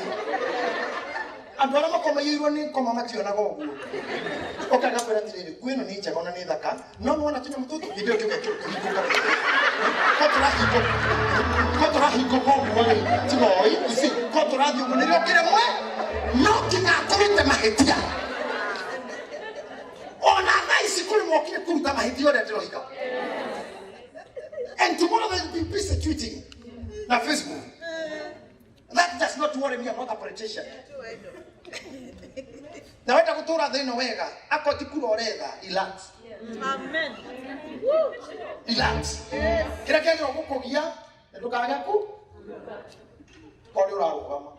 Andũ arĩa makomeirwo nĩ koma mationaga ũguo. Ũkaga kwĩra atĩrĩrĩ, nguo ĩno nĩ njega ona nĩ thaka, no nĩwona tũnyamũ tũtũ hĩndĩ ĩyo kĩuga kĩhingũka. Ko tũrahingũka. Ko tũrahingũka ũguo rĩ, tiga oi, ici, ko tũrathiĩ ũguo nĩrĩo kĩrĩmwe, no nginya kũrute mahĩtia. Ona thaa ici kũrĩ mokire kũruta mahĩtia ũrĩa ndĩroiga. And tomorrow they will be persecuting na Facebook. That does not worry me, I'm not a politician. Na wenda gũtũra thĩ ĩno wega, akorwo ti kura ũretha, relax. Amen. Relax. Kĩrĩa kĩagĩrĩirwo gũkũgia nĩ ndũkage ku korwo nĩ ũrarũgama.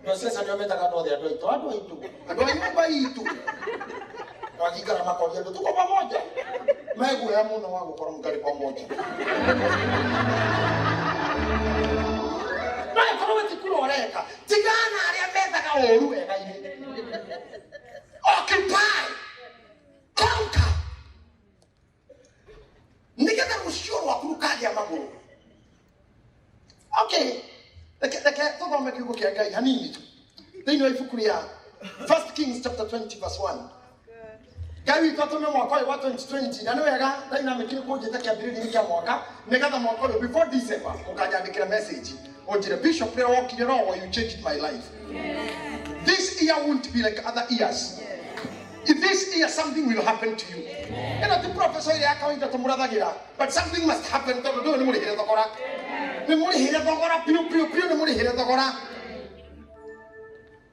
Andũ a nĩo metaga andũ othe andũ aitũ, andũ aitũ, andũ a nyũmba itũ. Wakikara makoria andũ tuko pamoja. Meguoya mũno wa gũkorwo mũtarĩ pamoja. No ĩkorwo we ti kura ũreka, tigana na arĩa methaga ũru wega-inĩ. Occupy, conquer. Nĩgetha rũciũ rwaku rũkagĩa magũrũ. Okay, reke reke tũthome kiugo kĩa Ngai hanini tu thĩinĩ wa ibuku rĩa First Kings chapter 20 verse 1. Ngai witũ atũme mwaka ũyũ wa 2020 na nĩ wega dynamic nĩ kũnjĩta kĩambĩrĩria-inĩ kĩa mwaka nĩgetha mwaka ũyũ before December ũkanjandĩkĩra message ũnjĩre Bishop rĩrĩa wokire roho you changed my life. This year won't be like other years. If this year something will happen to you. Ĩno ti professor ĩrĩa ya kawaida tũmũrathagĩra, but something must happen tondũ ndũyũ nĩ mũrĩhĩre thogora. Nĩ mũrĩhĩre thogora piũ piũ piũ nĩ mũrĩhĩre thogora.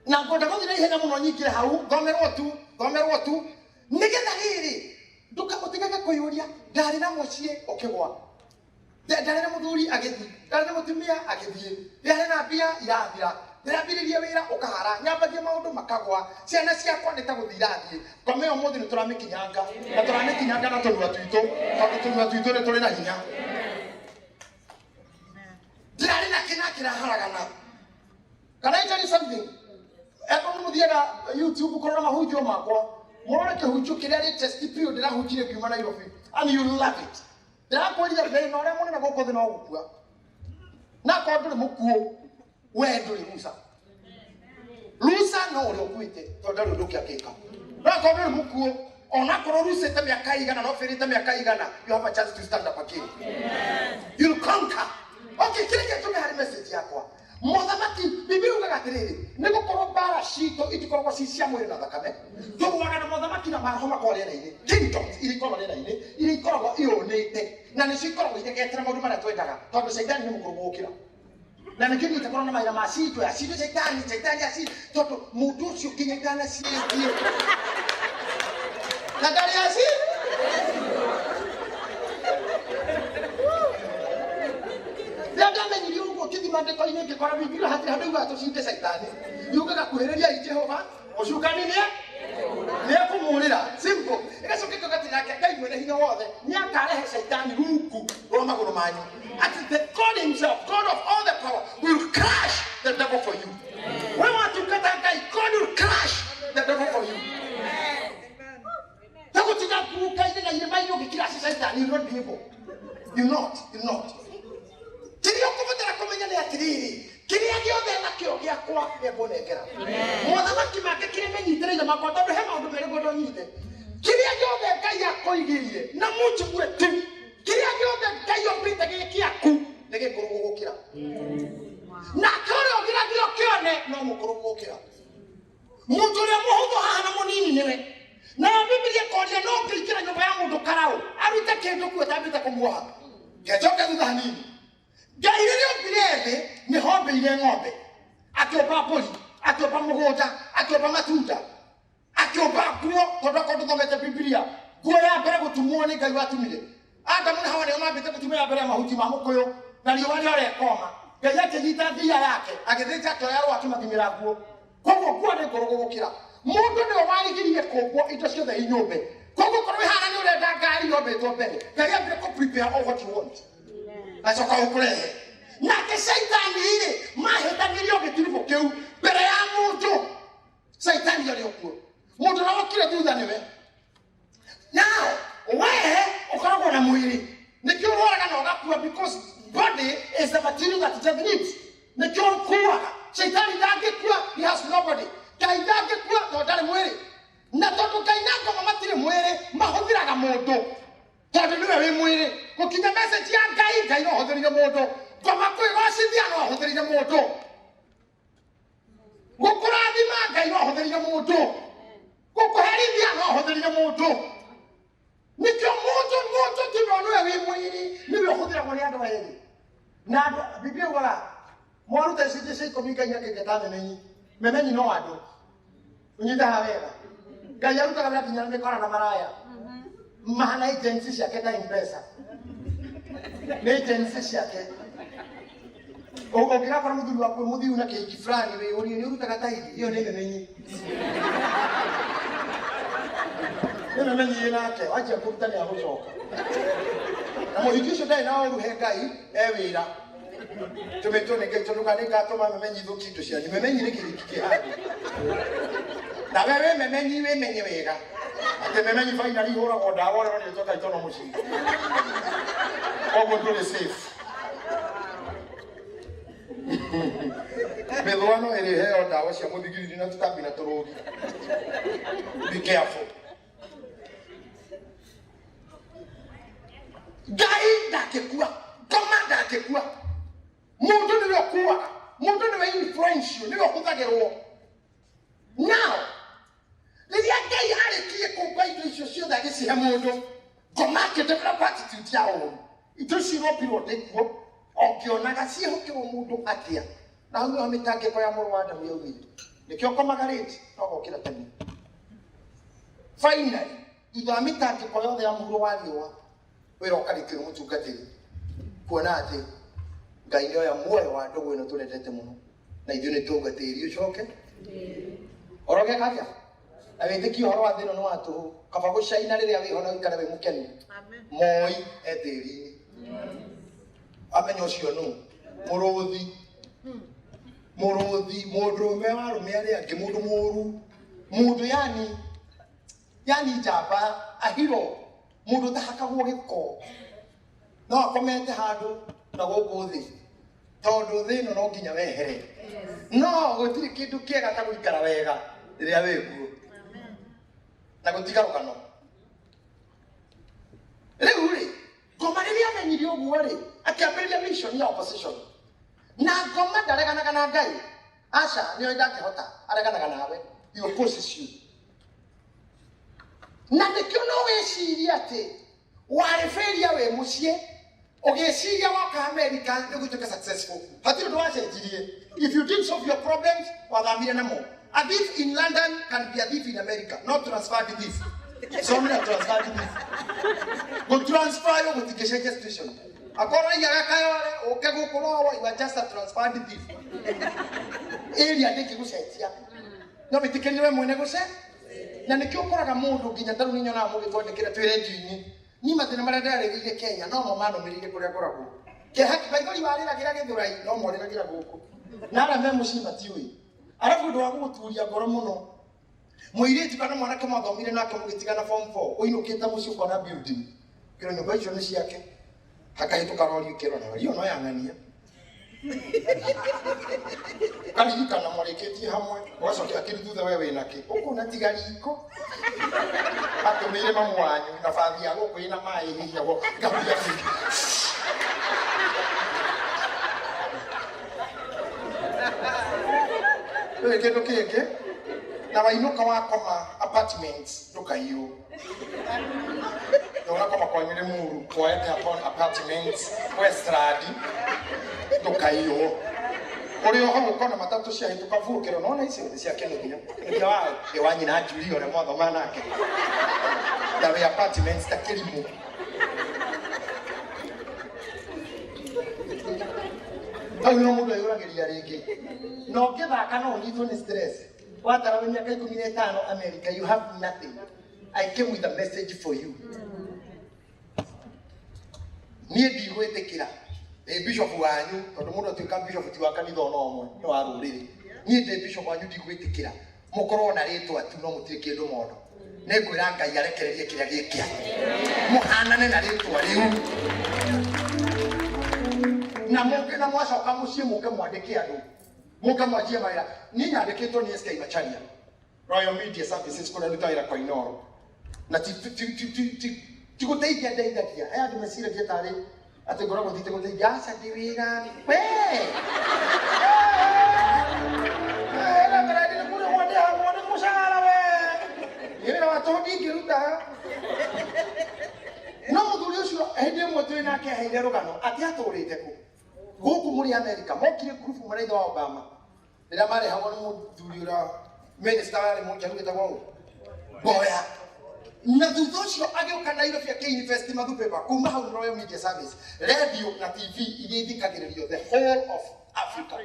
Na ngwenda gũthiĩ na ihenya mũno nyingĩre hau, thomerwo tu, thomerwo tu. Nĩgetha rĩrĩ, ndũka ũtigage kwĩyũria, ndarĩ na mũciĩ ũkĩgwa. Ndarĩ na mũthuri agĩthiĩ, ndarĩ na mũtumia agĩthiĩ, ndarĩ na mbia irathira, ndĩrambĩrĩria wĩra ũkahara, nyambagia maũndũ makagwa, ciana ciakwa nĩ ta gũthiĩ irathiĩ. Ngoma ĩyo ũmũthĩ nĩ tũramĩkinyanga, na tũramĩkinyanga na tũnua twitũ, tondũ tũnua twitũ nĩ tũrĩ na hinya. Ndĩrarĩ na kĩna kĩraharagana. Can I tell you something? Eko nĩ mũthiaga YouTube kũrora mahunjio makwa, mũrore kĩhunjio kĩrĩa latest biũ ndĩrahunjirie ngiuma Nairobi, and you love it. Ndĩrakwĩrire thĩna ũrĩa mũnene gũkũ thĩ no gũkua. Na akorwo ndũrĩ mũkuũ, we ndũrĩ ruca. Ruca no ũrĩa ũkuĩte, tondũ ndarĩ ũndũ ũngĩ angĩka. No akorwo ndũrĩ mũkuũ, onakorwo rucĩte mĩaka igana, no bĩrĩte mĩaka igana, you have a chance to stand up again. You'll conquer. Okay, kĩrĩa gĩatũme harĩ message yakwa. Mũthamaki, Bibilia yugaga atĩrĩrĩ, nĩ gũkorwo mbara citũ itikoragwo ci cia mwĩrĩ na thakame, tũrũaga na mothamaki na maroho makoragwo rĩera-inĩ, kingdoms iria ikoragwo rĩera-inĩ, iria ikoragwo iũnĩte, na nĩcio ikoragwo iregetera maũndũ marĩa twendaga, tondũ caitani nĩ mũkũrũ gũgũkĩra. Na nĩkĩo niĩ itakoragwo na mawĩra ma cindwe, acindwe caitani, caitani acindwe, tondũ mũndũ ũcio nginya itanacindie. Na ndarĩ aci Rĩrĩa ndamenyire ũguo ngĩthiĩ maandĩko-inĩ ngĩkora Bibilia hatirĩ handũ yugaga tũcinde caitani. Yugaga kuhĩrĩriai Jehova, mũcukani nĩ nĩekũmũrĩra. Simple. Ĩgacoka ĩkauga atĩ nake Ngai mwene hinya wothe nĩakarehe caitani rungu rwa magũrũ manyu. Atĩ the God himself, God of all the power, will crush the devil for you. We watungata Ngai, God will crush the devil for you. Tagũtiga kuuka-inĩ na irĩma-inĩ ũgĩkiraci caitani, you will not be able. You not, you not. Kĩrĩa ũkũbatara kũmenya nĩ atĩrĩrĩ, kĩrĩa gĩothe nakĩo gĩakwa nĩekũnengera. Mothamaki make kĩrĩa menyitĩrĩire makwa, tondũ he maũndũ merĩ ngwenda ũnyite. Kĩrĩa gĩothe Ngai akũigĩire na mũnjigue tu, kĩrĩa gĩothe Ngai ombĩte gĩ gĩaku nĩ gĩkũrũ gũgũkĩra. Nake ũrĩa ũgiragia ũkĩone no mũkũrũ gũgũkĩra. Mũndũ ũrĩa mũhũthũ haha na mũnini nĩwe. Nayo Bibilia ĩkoria no ũngĩingĩra nyũmba ya mũndũ karaũ arute kĩndũ kuo atambĩte kũmuoha. Ngecoke thutha hanini. Ngai rĩrĩa ombire thĩ nĩ hombĩire ng'ombe, akĩũmba mbũri, akĩũmba mũgũnda, akĩũmba matunda, akĩũmba nguo, tondũ akorwo ndũthomete Bibilia, nguo ya mbere gũtumwo nĩ Ngai watumire. Adamu na Hawa nĩo mambĩte gũtuma ya mbere ya mahuti ma mũkũyũ na riũa rĩora ĩkoma. Ngai akĩnyita thia yake agĩthĩnja akĩoya rũa akĩmathimĩra nguo. Koguo nguo nĩ ngũrũ gũgũkĩra. Mũndũ nĩwe warigirie kũmbwo indo ciothe inyũmbe. Koguo korwo wĩ haha nĩ ũrenda ngari yombĩtwo mbere, Ngai ambire kũ prepare all what you want. Acoka gũkũrehe. Nake caitani rĩ, mahĩtanirie o gĩtiribũ kĩu mbere ya mũndũ. Caitani arĩ o kuo. Mũndũ ũrĩa wokire thutha nĩwe. Now, we ũkoragwo na mwĩrĩ. Nĩkĩo ũrwaraga na ũgakua because body is the material that death needs. Nĩkĩo ũkuaga. Shaitani ndangĩkua, he has no body. Ngai ndangĩkua tondũ ndarĩ mwĩrĩ. Na tondũ Ngai na ngoma matirĩ mwĩrĩ, mahũthĩraga mũndũ. Tondũ nĩwe wĩ mwĩrĩ. Gũkinya message ya Ngai, Ngai no ahũthĩrire mũndũ. Ngoma kwĩgocithia no ahũthĩrire mũndũ. Gũkũrathima Ngai no ahũthĩrire mũndũ. Gũkũherithia no ahũthĩrire mũndũ. Nĩkĩo mũndũ mũndũ tiwe nĩwe wĩ mwĩrĩ, nĩwe ũhũthĩragwo nĩ andũ erĩ. Na andũ Biblia yugaga mwaruta icunjĩ cia ikũmi Ngai akĩingata memenyi. Memenyi no andũ. Ũnyite haha wega. Ngai arutaga wĩra nginya na mĩkora na maraya. Mahana agency ciake ta M-Pesa. Nĩ agency ciake. Ũngĩgakora mũthuri waku mũthiu na kĩhiki fulani wĩyũrie nĩ ũrutaga taithi, ĩyo nĩ memenyi. Nĩ memenyi ĩ nake, wanjia kũruta nĩ agũcoka. Na mũhiki ũcio ndarĩ na ũru he Ngai, e wĩra. Tũmĩtwo nĩ Ngai tondũ nĩ ngatũma memenyi ithũkie indo cianyu. Memenyi nĩ kĩhiki kĩ handũ. Na we wĩ memenyi wĩmenye wega. Atĩ memenyi finally ihũragwo ndawa ũrĩa ũronetwo kaitono mũciĩ. Koguo ndũrĩ safe. Mĩthũa no ĩrĩheo ndawa cia mũthigiriri na tũtambi na tũrũgi. Be careful. Ngai ndangĩkua, ngoma ndangĩkua. Mũndũ nĩwe ũkuaga, mũndũ nĩwe influential, nĩwe ũhũthagĩrwo. Now, rĩrĩa Ngai arĩkirie kũmba indo icio ciothe agĩcihe mũndũ, ngoma akĩ develop attitude ya ũũru. Indo icio irombirwo ndĩkuo, ũngĩonaga ciĩhokerwo mũndũ atĩa? Na hau nĩho mĩtangĩko ya mũrũ wa Adamu yaumire. Nĩkĩo ũkomaga late, no ũgokĩra tene. Finally, thutha wa mĩtangĩko yothe ya mũhuro wa riũa, wĩra ũkarĩkio nĩ mũtungatĩri kuona atĩ Ngai nĩoya muoyo wa ndũgũ ĩno tũrendete mũno na ithuĩ nĩ twauga tĩri ũcoke ũhoro ũgeka atĩa na wĩtĩkie ũhoro wa thĩ ĩno nĩ wa tũhũ kaba gũcaina rĩrĩa wĩho na ũikare wĩ mũkenu. Moi e tĩri-inĩ amenya ũcio nũ mũrũthi mũrũthi mũndũrũme warũme arĩa angĩ mũndũ mũru mũndũ yani yani njamba ahiro mũndũ ũtahakagwo gĩko no akomete handũ na gũkũ thĩ tondũ thĩ ĩno no nginya wehere no gũtirĩ kĩndũ kĩega ta gũikara wega rĩrĩa wĩ kuo na gũtiga rũgano. Rĩu rĩ ngoma rĩrĩa amenyire ũguo rĩ akĩambĩrĩria mission ya opposition na ngoma ndareganaga na Ngai aca nĩoĩ ndangĩhota areganaga nawe, he opposes you. Na nĩkĩo no wĩcirie atĩ warĩ failure wĩ mũciĩ ũgĩciria woka America nĩ gũtuĩka successful. Hatirĩ ũndũ wacenjirie. If you didn't solve your problems, wathamire namo. A thief in London can be a thief in America, not transferred thief. So mna transferred thief. Go transfer yo gũtingĩcenjia situation. Akorwo aiyaga kayore ũke gũkũ rowa, you are just a transferred thief. Area ndĩngĩgũcenjia. No wĩtĩkĩrie we mwene gũce. Na nĩkĩo ũkoraga mũndũ nginya ta rĩu nĩ nyonaga mũgĩtwandĩkĩra twĩ redio-inĩ. Niĩ mathĩna marĩa ndarĩrĩire Kenya no mo manũmĩrĩire kũrĩa ngoragwo. Kĩeha maithori warĩragĩra Gĩthũrai no morĩragĩra gũkũ. Na arĩa me mũciĩ matiũĩ. Arabu ũndũ wa gũgũturia ngoro mũno. Mũirĩtu kana mwanake mwathomire nake mũgĩtigana form 4, ũinũkĩte mũciĩ ũkona building. Kĩro nyũmba icio nĩ ciake. Hakahĩtũka rori ũkĩrora rori ĩyo no yang'ania. Karirikana mwarĩkĩtie hamwe, ũgacokia akiri thutha we wĩna kĩ. Ũkuona tiga riko. Atũmĩire mamu wanyu na bathi ya gũkũ ĩna maĩ hihiagwo ngahuria kĩ. Rĩu kĩndũ kĩngĩ na wainũka wakoma apartments ndũkaiywo. Na ũgakoma kwanyu nĩ muru woete apartments Westland ndũkaiywo. Ũrĩ o hau ũkona matatũ ciahĩtũka buru kĩro nona icio nĩ cia Kĩnuthia. Kĩnuthia wa ĩ wa nyina Julia ũrĩa mwathoma nake. Na wĩ apartments ta kĩrimũ. Hau nĩho mũndũ eyũragĩria rĩngĩ. Na ũngĩthaka no ũnyitwo nĩ stress. Watara wĩ mĩaka 15 America, you have nothing. I came with a message for you. Niĩ ndigwĩtĩkĩra ndĩ bishop wanyu, tondũ mũndũ atuĩka bishop ti wa kanitha ona ũmwe, nĩ wa rũrĩrĩ. Niĩ ndĩ bishop wanyu, ndigwĩtĩkĩra mũkorwo na rĩtwa tu no mũtirĩ kĩndũ mondo. Nĩ ngwĩra Ngai arekererie kĩrĩa gĩkĩa mũhanane na rĩtwa rĩu, na mũke na mwacoka mũciĩ mũke mwandĩke andũ, mũke mwanjie mawĩra. Niĩ nyandĩkĩtwo nĩ SK Macharia, Royal Media Services, kũrĩa nduta wĩra kwa Inoro, na ti ti ti ti ti ti ti gũteithia ndeithagia. Aya andũ meciragia tarĩ atĩ ngoragwo thiĩte gũteithia. Aca, ndĩ wĩra we. Ndĩhagwo nĩ mũcara we, niĩ wĩra wa tũhũ ndingĩruta. No mũthuri ũcio hĩndĩ ĩmwe twĩ nake aheire rũgano atĩ atũrĩte kũ gũkũ mũrĩ Amerika, mokire ngurubu mwena ithe wa Obama rĩrĩa marehagwo nĩ mũthuri ũrĩa minister warĩ mũnjaru wĩtagwo ũ Mboya, na thutha ũcio agĩũka Nairobi akĩinvest Mathupepa. Kuma hau Royal Media Service, radio na TV iria ithikagĩrĩrio the whole of Africa.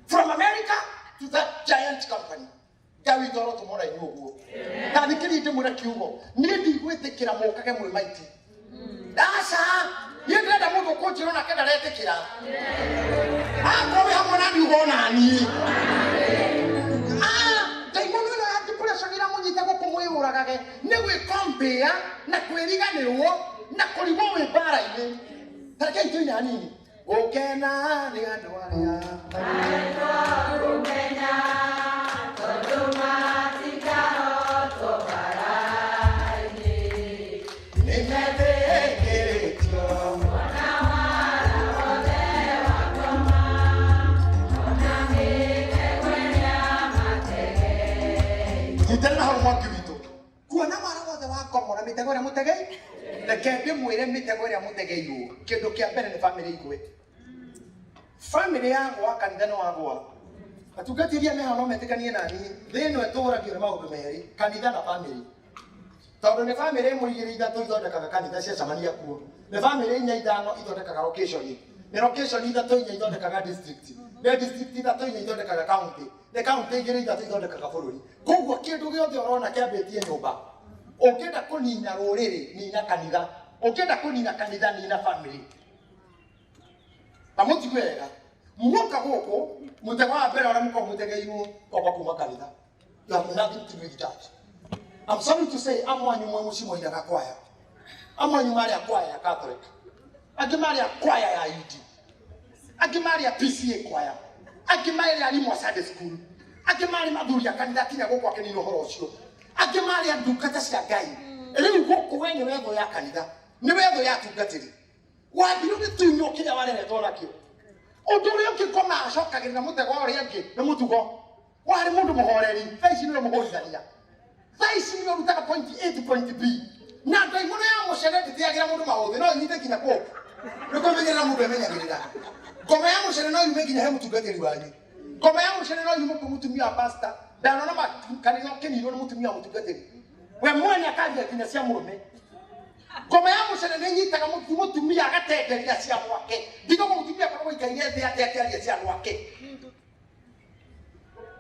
From America to that giant company. Ngai witũ arotũmora inyuĩ ũguo. Na thikĩrĩria ndĩmwĩre kiugo, niĩ ndigwĩtĩkĩra mũkage mwĩ maiti. Aca, niĩ ndĩrenda mũndũ ũkũnjĩra onake ndaretĩkĩra. Akorwo wĩ hamwe na niĩ uga ona niĩ. Ah, ndaimono ĩno ya depression ĩramũnyita gũkũ mwĩyũragage nĩ gwĩkombĩa na kwĩriganĩrwo na kũrigwo wĩ mbara-inĩ. Ta rekei tũine hanini. Gũkena nĩ andũ arĩa Kũmenya tondũ matikahotwo mbara-inĩ. Nĩmetĩkĩrĩtio. Ona wara wothe wa ngoma, ona mĩtego ĩrĩa mategeire. Nyitana hau mwaki witũ. Kuona wara wothe wa ngoma na mĩtego ĩrĩa mũtegei, reke ndĩmwĩre mĩtego ĩrĩa mũtegeirwo. Kĩndũ kĩa mbere nĩ bamĩrĩ igwe. Bamĩrĩ yagwa, kanitha nĩ wagwa. Atungatĩri aya meho no metĩkanie na niĩ, thĩ ĩno ĩtũragio nĩ maũndũ merĩ, kanitha na bamĩrĩ, tondũ nĩ bamĩrĩ ĩmwe, igĩrĩ, ithatũ ithondekaga kanitha ciacemania kuo, nĩ bamĩrĩ inya, ithano ithondekaga location, nĩ location ithatũ, inya ithondekaga district, nĩ district ithatũ, inya ithondekaga county, nĩ county igĩrĩ, ithatũ ithondekaga bũrũri. Koguo kĩndũ gĩothe ũrona kĩambĩtie nyũmba. Ũngĩenda kũnina rũrĩrĩ, nina kanitha. Ũngĩenda kũnina kanitha, nina family. Na mũtigue wega, muoka gũkũ, mũtego wa mbere ũrĩa mũkorwo mũtegeirwo kwamba kuma kanitha. You have nothing to do with church. I'm sorry to say, amwe anyu mwe mũciĩ moinaga kwaya, amwe anyu marĩ a kwaya ya Catholic, angĩ marĩ a kwaya ya UD, angĩ marĩ a PCA kwaya, angĩ marĩ arimũ a Sunday school, angĩ marĩ mathuri a kanitha kinya gũkũ akĩnina ũhoro ũcio, angĩ marĩ a ndungata cia Ngai. Rĩu gũkũ we nĩ wetho ya kanitha, nĩ wetho ya atungatĩri, wambirwo nĩ tunywo kĩrĩa wareretwo nakĩo. Ũndũ ũrĩa ũngĩ ngoma acokagĩrĩra mũtego ũrĩa ũngĩ nĩ mũtugo. Warĩ mũndũ mũhoreri, thaa ici nĩwe mũhũrithania, thaa ici nĩwe ũrutaga point A to point B. Na ndaimono ya mũcene ndĩtĩagĩra mũndũ maũthĩ, no ĩnyite nginya kũ nĩ kwĩmenyerera mũndũ emenyagĩrĩra. Ngoma ya mũcene no yume nginya he mũtungatĩri wanyu. Ngoma ya mũcene no yume kwĩ mũtumia wa pastor. Ndanona kanitha ũkĩninwo nĩ mũtumia wa mũtungatĩri, we mwene akaria nginya cia mũrũme. Ngoma ya mũcene nĩ ĩnyitaga mũtumia agatenderia cia gwake. Ndiga mũtumia akoragwo aikaire thĩ atĩ akĩaria cia gwake.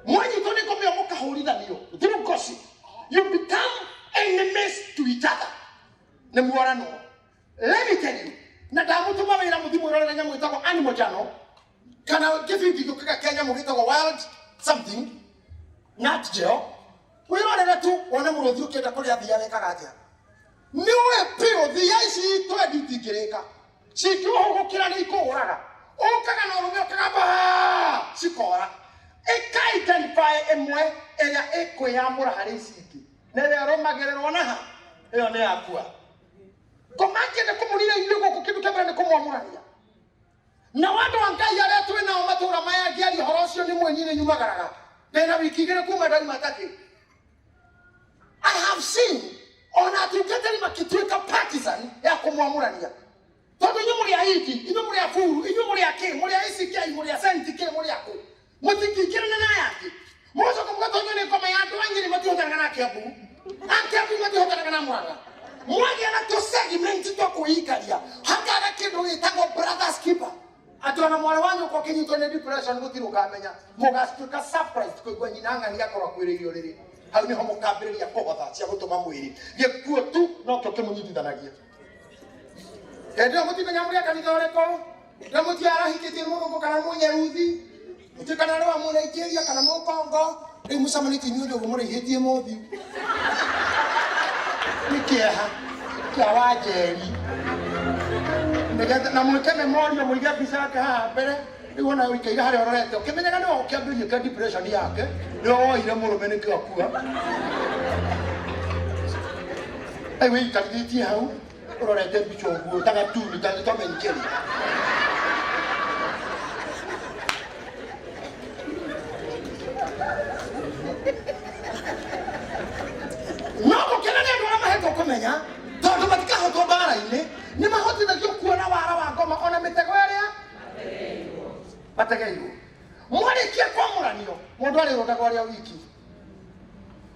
Mwanyitwo nĩ ngoma ĩyo mũkahũrithanio through gossip, you become enemies to each other, nĩ muoranwo. Let me tell you, na ndamũtũma wĩra mũthi mwĩrorere nyamũ ĩtagwo Animal Channel kana kĩbindi gĩũkaga kĩa nyamũ gĩtagwo Wild something, Nat Geo. Wĩrorere tu wone mũrũthi ũkĩenda kũrĩa thia wĩkaga atĩa. Nĩ ũĩ biũ thia ici twendi itingĩrĩka, cingĩũhũgũkĩra nĩ ikũũraga. Ũkaga na ũrũme ũkagamba cikora ĩka identify ĩmwe ĩrĩa ĩkwĩyamũra harĩ ici ingĩ, na ĩrĩa ĩrũmagĩrĩrwo naha ĩyo nĩ yakua. Ngoma ngĩenda kũmũrira inyuĩ gũkũ, kĩndũ kĩa mbere nĩ kũmwamũrania na andũ a Ngai arĩa twĩ nao matũũra maya. Ngĩaria ũhoro ũcio nĩ mwenyine nyumagaraga, ndĩna wiki 2 kuma ndauma Takĩ. I have seen ona atungatĩri makĩtuĩka partisan ya kũmwamũrania, tondũ inyuĩ mũrĩ a Hindi, inyuĩ mũrĩ a Buru, inyuĩ mũrĩ a kĩ, mũrĩ a ACK, mũrĩ a Senti kĩ, mũrĩ a kũ, mũtingĩingĩrana na aya angĩ. Mũgacoka mũgatonywo nĩ ngoma ya andũ a Nyĩrĩ matihotanaga na Kĩambu, a Kĩambu matihotanaga na Mũrang'a. Mwagĩa na tũ segment twa kwĩikaria, hakaga kĩndũ gĩtagwo brothers keeper. Atĩ ona mwarĩ wa nyũkwa ũkĩnyitwo nĩ depression gũtirĩ ũkamenya. Mũgatuĩka surprised kũigua nyina ng'ani akorwo akuĩrĩire ũrĩrĩ. Hau nĩho mũkambĩrĩria kũhotha cia gũtũma mwĩrĩ. Gĩkuũ tu nokĩo kĩmũnyitithanagia. Hĩndĩ ĩyo mũtimenya mũrĩ a kanitha ũrĩkũ, na mũtiarahikĩtie nĩ mũthũngũ kana mũnyeruthi, mũtiũĩ kana nĩ wa mũnaijeria kana mũkongo, rĩu mũcemanĩtie inyuothe ũguo mũraihĩtie mothiũ. Nĩ kĩeha kĩa Wanjeri. Nĩgetha na mwĩke memorial mũige mbica yake haha mbere, rĩu ona ũikaire harĩa ũrorete ũkĩmenyaga nĩwe ũkĩambĩrĩria kĩa depression yake, nĩwe woire mũrũme nĩkĩo akua. Rĩu wĩikarithĩtie hau ũrorete mbica ũguo ta gatuni ta Tom and Jerry. No gũkena nĩ andũ arĩa mahetwo kũmenya tondũ matikahotwo mbara-inĩ nĩ mahotithagio kuona wara wa ngoma ona mĩtego ĩrĩa mategeirwo. Mwarĩkia kwamũranio mũndũ arĩrũndagwo arĩ o wiki.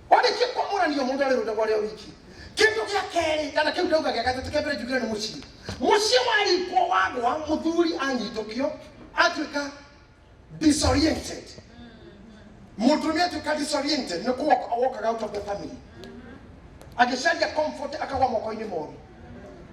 Warĩkia kwamũranio mũndũ arĩrũndagwo arĩ o wiki. Kĩndũ gĩa kerĩ kana kĩu ndauga gĩa gatatũ kĩa mbere njugire nĩ mũciĩ. Mũciĩ warikwo wagwa mũthuri anyitũkio atuĩka disoriented. Mũndũrũme atuĩka disoriented nĩ kũ walk out of the family. Agĩcaria comfort akagwa moko-inĩ moru.